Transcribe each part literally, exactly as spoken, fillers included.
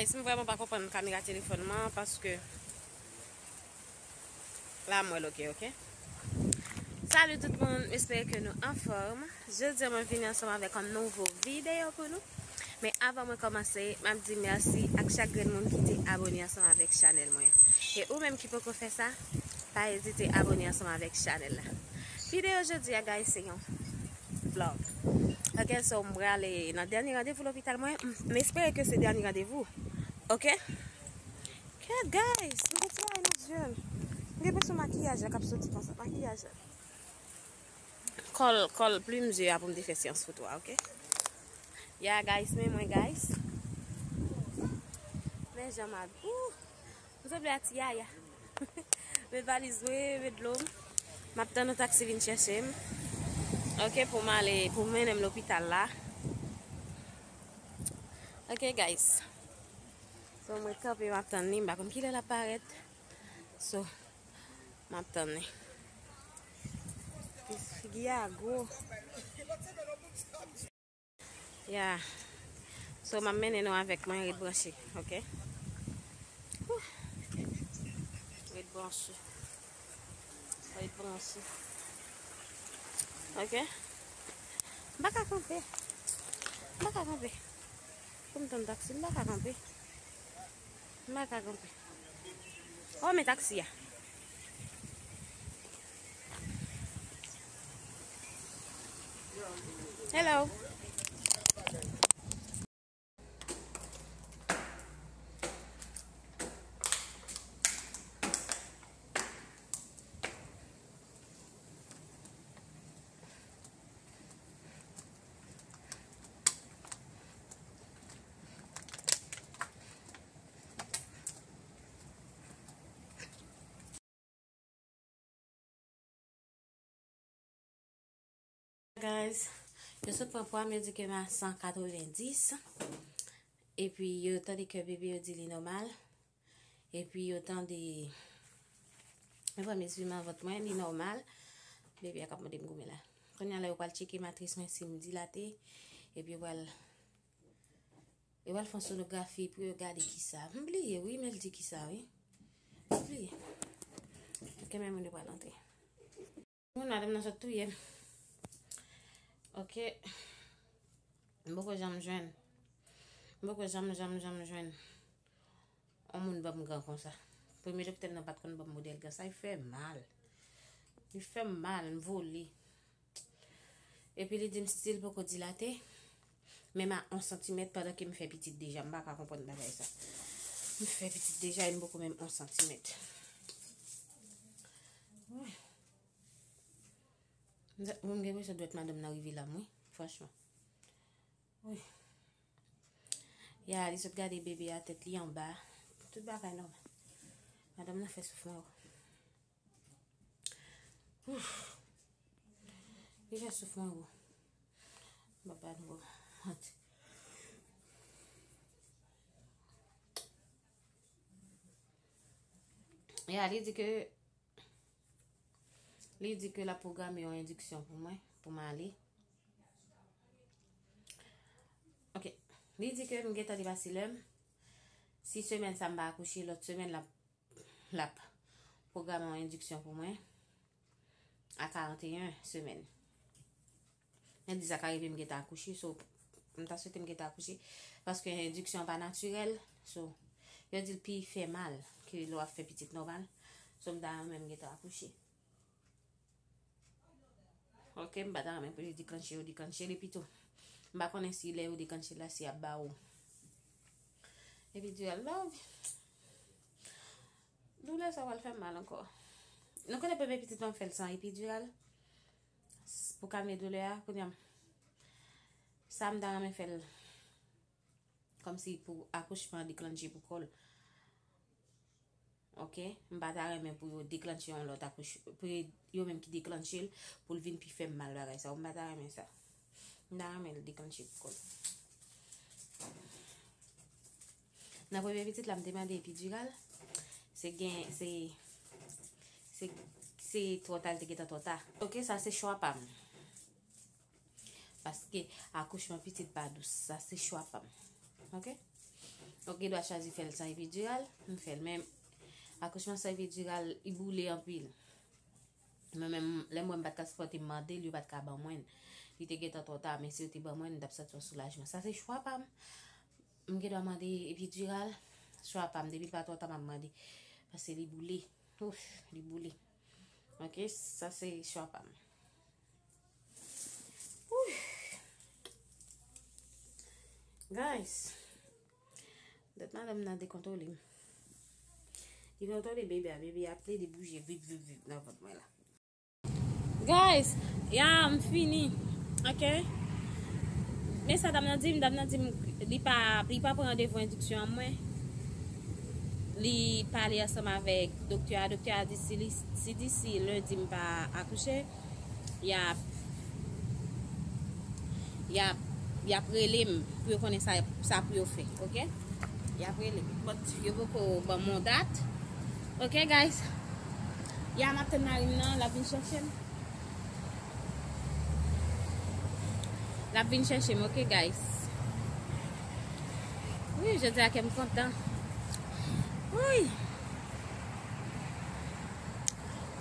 Guys, m vrèman pa konprann kamera telefòn mwen paske la m wè l, ok, ok. Salut tout moun, m espere ke nou anfòm. Jodi a mwen vini ansanm avèk yon nouvo videyo pou nou. Men avan mwen kòmanse, m ap di mèsi ak chak grenn moun ki te abone ansanm avèk chanèl mwen. E ou menm ki poko fè sa, pa ezite abone ansanm avèk chanèl la. Videyo jodi a, guys, se yon vlog. Ok, so m prale nan dènye randevou lopital mwen. M, m espere ke se dènye randevou. Ok? Kèt, guys, m gen ti bagay nan zye m. M gen enpresyon makiyaj la k ap soti konsa. Makiyaj la. Kòl, kòl plim zye a pou m te fè syans foto a, ok? Ya, guys, men mwen, guys. Men jan m ab-, ouh, m sanble a Ti Yaya. Men valiz mwen, men dlo m. M ap tann yon taksi vin chèche m. Ok, pou m ale, pou mennen m lopital la. Ok, guys. So, mwen kanpe, m ap tann li. M pa konn kilè l ap parèt. So, m ap tann li. Figi a gwo. Ya. So, m ap mennen nou avèk mwen, ret branche, ok? Wouh. Ret branche. Ret branche. Ok? M pa ka kanpe. M pa ka kanpe. Pou m tann taksi, m pa ka kanpe. M pa ka kanpe. Oh, men taksi a. Hello. Guys, yo sot pran pwa m, yo di ke m a san katrevenndis. Epi yo tande kè bebe yo di li nòmal. Epi yo tande, yo pran mezirman vant mwen, li nòmal. Bebe a k ap mande m goumen la. Kounye a la, yo pral tcheke matris mwen si m dilate. Epi yo pral, yo pral fè yon sonografi pou yo gade kisa. M bliye, wi, men l di kisa, wi. M bliye. Ok, men moun yo pral antre. Moun, madanm nan sot touye m. Ok. M poko janm jwenn. M poko janm, janm, janm jwenn yon moun ban m gan konsa. Premye doktè m nan pa t konn ban m modèl gan sa. Li fè m mal. Li fè m mal, m vole. Epi li di m si l poko dilate, men m a yon santimèt pandan ke m fè pitit deja. M pa ka konprann bagay sa. M fè pitit deja e m poko menm yon santimèt. Wi. M gen enpresyon dwèt madanm nan rive lam, wi, franchman. Wi. Ya, li sot gade bebe a, tèt li anba. Tout bagay nòmal. Madanm nan fè souf mwen, wi. Ouf. Li fè souf mwen, wi. Baba nou. Ya, li di ke Li di ke l ap pwograme yon endiksyon pou mwen, pou m ale. Ok. Li di ke m gentan depase lè m. Si semèn sa m pa akouche, lòt semèn l ap, l ap pwograme yon endiksyon pou mwen a karanteyen semèn. Lendi sa ka rive m gentan akouche, so, m ta swete m gentan akouche, paske endiksyon an pa natirèl, so, yo di l pi fè mal ke lè w ap fè pitit nòmal, so, m ta renmen m gentan akouche. Ok, m pa ta renmen pou yo deklanche, yo deklanche li pito. M pa konnen si lè yo deklanche la, si y ap ba ou epidiral, love. Doulè sa pral fè m mal ankò. Nou konnen premye pitit mwen fè l san epidiral. S-, pou kalme doulè a, kounye a, sa m ta renmen fè l kòmsi pou akouchman an deklanche pou kò l. Ok? M pa ta renmen pou yo deklanche yon lòt akouch-, pou yo, yo menm ki deklanche l, pou l vin pi fè m mal bagay sa. M pa ta renmen sa. M ta renmen l deklanche pou kò l. Nan premye pitit la, m te mande epidiral. Se gen, se, se, se twò ta, l te gentan twò ta. Ok, sa se chwa pa m. Paske akouchman pitit pa dous. Sa se chwa pa m. Ok? Ou gen dwa chwazi fè l san epidiral, m fè l. Men akouchman san epidiral, li boule anpil. Mwen menm, lè mwen m pa t ka sipòte, m mande l, yo pa t ka ban mwen l. Li te gentan twò ta, men si yo te ban mwen l, m t ap santi yon soulajman. Sa se chwa pa m. M gen dwa mande epidiral, chwa pa m. Depi l pa twò ta, m ap mande. Paske li boule. Ouf, li boule. Ok, sa se chwa pa m. Ouf. Guys, dat madanm nan dekontwole m. Li kontwole bebe a, bebe a ap plede bouje vip, vip, vip nan vant mwen la. Guys, ya, m fini. Ok? Men sa dam nan di m, dam nan di m, li pa, li pa pran randevou endiksyon an mwen. Li pale ansanm avèk doktè a. Doktè a di si li, si disi lendi m pa akouche, y ap, y ap, y ap rele m pou yo konnen sa, sa pou yo fè, ok? Y ap rele m. But yo poko ban m yon dat. Ok, guys? Ya, m ap tann mari m nan, l ap vin chèche m. L ap vin chèche m, ok, guys? Wi, jodi a kè m kontan. Wi.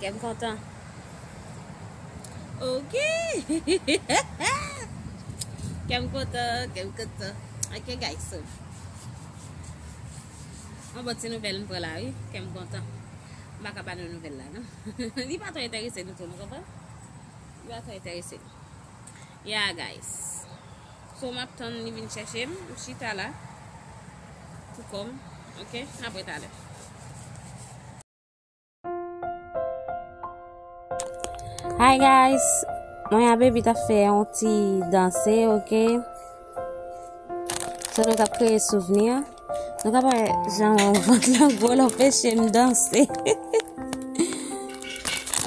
Kè m kontan. Ok. Kè m kontan, kè m kontan. Ok, guys, so. Yon bon ti nouvèl m pran la, wi. Kè m kontan. M pa ka ba nou nouvèl la, non. Li pa twò enterese nou tou, nou konprann? Li pa twò enterese nou. Yeah, guys. So, m ap tann li vin chèche m. M chita la. Pou kò m. Ok? Apre talè. Hi guys, mwen a Baby t ap fè yon ti danse, ok? So nou t ap kreye souvni. Nou ka wè jan yon vant lan gwo l anpeche m danse.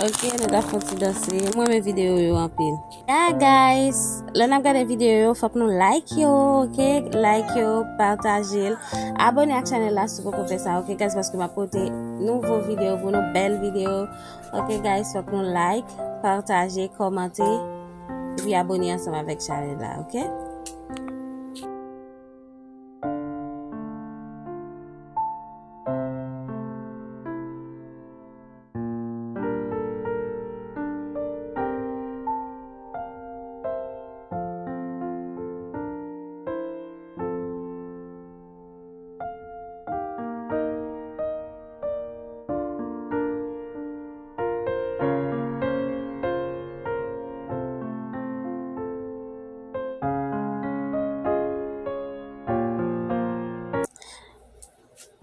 Ok, nou t ap fè yon ti danse. Mwen renmen videyo yo anpil. Yeah guys, lè n ap gade videyo yo, fòk nou like yo, ok? Like yo, pataje l. Abone ak chanèl la si w poko fè sa, ok guys? Paske m ap pote nouvo videyo pou nou, bèl videyo. Ok guys, fòk nou like, pataje, kòmante, epi abone ansanm avèk chanèl la, ok?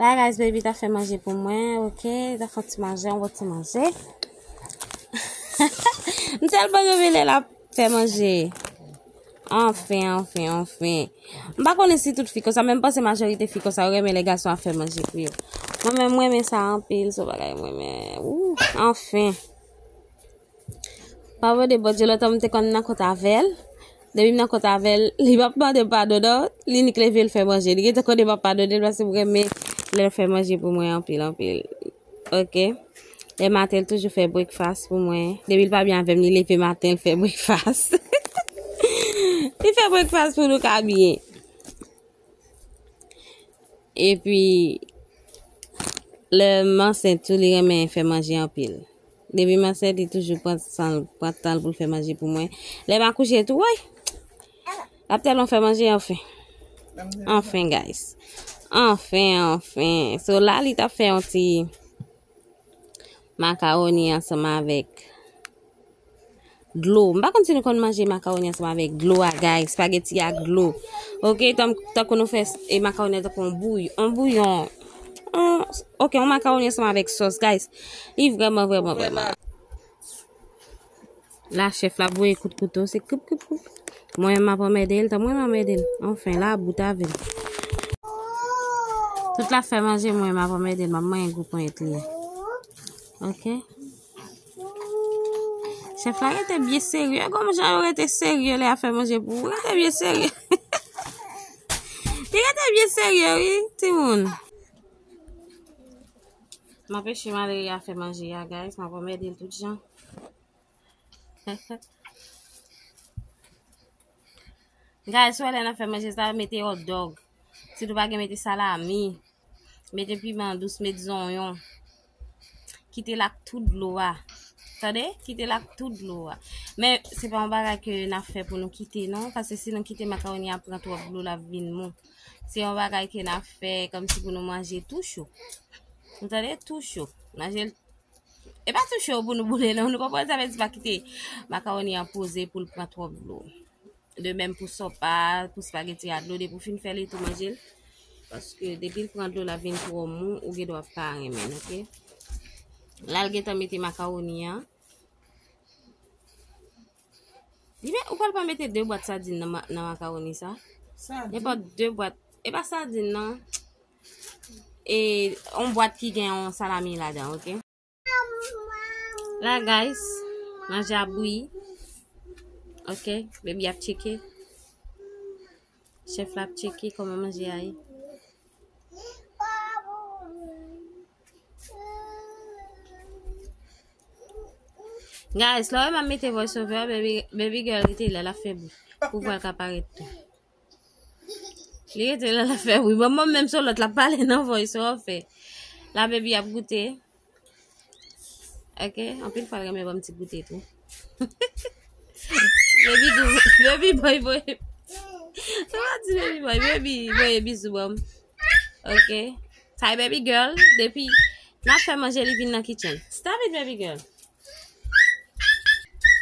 La, guys, Baby ta fè manje pou mwen, ok? Ta fè ti manje, yon bon ti manje. M tèlman renmen lè l ap fè manje. Anfen, anfen, anfen. M pa konnen si tout fi konsa, men m panse majorite fi konsa, yo renmen lè gason ap fè manje pou yo. Mwen menm, mwen renmen sa anpil, se yon bagay mwen renmen. Ou, anfen. Pa vle Bondye, lontan m te konn nan kont avè l. Depi m nan kont avè l, li p ap mande m padon, non. Li nik leve l fè manje. Li gentan konnen m ap padone l, paske m renmen lè l fè manje pou mwen anpil, anpil. Ok. Lè maten, l toujou fè breakfast pou mwen. Depi l pa byen avè m, li leve maten, l fè breakfast. Li fè breakfast pou nou ka byen. Epi, lè m ansent tou, li renmen fè manje anpil. Depi m ansent, li toujou pran san l, pran tan l pou l fè manje pou mwen. Lè m akouche tou, woy! L ap tèlman fè manje, anfen. Anfen, guys. Anfen, anfen. So, la, li t ap fè yon ti makawoni ansanm avèk dlo. M pa konn si nou konn manje makawoni ansanm avèk dlo a, guys. Espageti ak dlo. Ok, tan-, tankou nou fè s-, e makawoni an tankou yon bouy-, yon bouyon. Yon, ok, yon makawoni ansanm avèk sòs, guys. Li vrèman, vrèman, vrèman. La, chèf la voye kout kouto, se koup, koup, koup. Mwen, m ap anmède l, tan mwen, m anmède l. Anfen, la, bout avè l. Tout la fè manje, mwen, m ap anmède l, m ap manyen gwo ponyèt li. Ok? Chèf la rete byen serye. Gòm jan yo rete serye lè y ap fè manje pou ou. Rete byen serye. Li rete byen serye, wi, timoun. M anpeche Malere a fè manje a, guys. M ap anmède l tout jan. Guys, wè lè n ap fè manje sa, mete hot dog. Si nou pa gen, mete salami, mete piman dous, met zonyon. Kite l ak tout dlo a. Tande? Kite l ak tout dlo a. Men se pa yon bagay ke n ap fè pou nou kite, non. Paske si nou kite makawoni a pran twòp dlo, l ap vin mou. Se yon bagay ke n ap fè kòmsi pou nou manje tou cho. Nou tande? Tou cho. Manje l. E pa tou cho pou nou boule, non. Nou konprann sa vle di pa kite makawoni an poze pou l pran twòp dlo. De menm pou sòpa, pou spageti a dlo, depi w fin fè li tou manje l. Paske depi l pran dlo, l ap vin twò mou, ou gen dwa pa renmen l, oke? La, l gentan mete makawoni an. Li men, ou pral pa mete de bwat sadin nan, ma- nan makawoni sa? Sadin? Nenpòt de bwat. E pa sadin, non. E yon bwat ki gen yon salami ladan, oke? La, guys, manje a bouyi. Oke, baby ap tcheke. Chèf la ap tcheke kòman manje a ye. Guys, lè w wè m ap mete voice over, baby, baby girl rete la, l ap fè bri pou vwa l ka parèt tou. Li rete la, l ap fè bri. Bon, mwen menm se lòt l ap pale nan voice over. La, baby ap goute. Oke, anpil fwa l renmen ban m ti goute tou. Baby do, baby boy, boy. Sa va di baby boy, baby boy, bizou ban m. Oke. Sa e baby girl, depi n ap fè manje, li vin nan kitchen. Stop it, baby girl.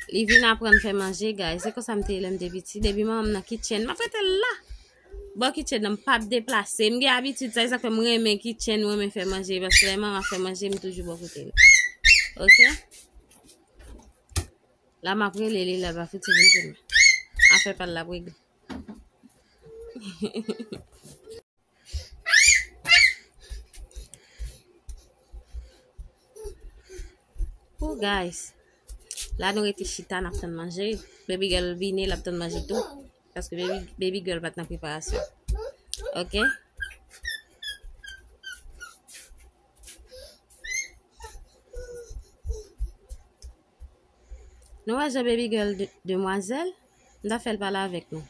Li vin aprann fè manje, guys. Se konsa m te ye lè m te piti. Depi manman m nan kitchen, m ap rete la. Bò kitchen nan, m p ap deplase. M gen abitid sa, e sa k fè m renmen kitchen, m renmen fè manje. Paske lè manman fè manje, m toujou bò kote l. Oke? La, m ap rele li, la, l ap fouti vin jwenn mwen. Afè pa l, l ap regle. Pou guys. La nou rete chita, n ap tann manje. Baby girl vini, l ap tann manje tou. Paske baby, baby girl pa t nan preparasyon. Oke? Nou wè jan baby girl de- demwazèl? M ta fè l pale avèk nou.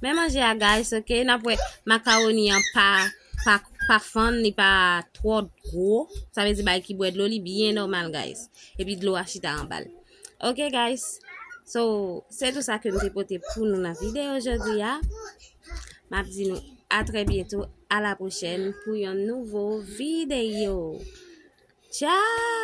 Men manje a, guys, oke? N ap wè makawoni an pa, pa, pa fann, li pa twò gwo. Sa vle di bagay ki bwè dlo, li byen nòmal, guys. Epi dlo a chita anba l. Oke, guys? So, se tou sa ke m te pote pou nou nan videyo jodi a. M ap di nou a trè byento, a la pwochèn pou yon nouvo videyo. Tchao!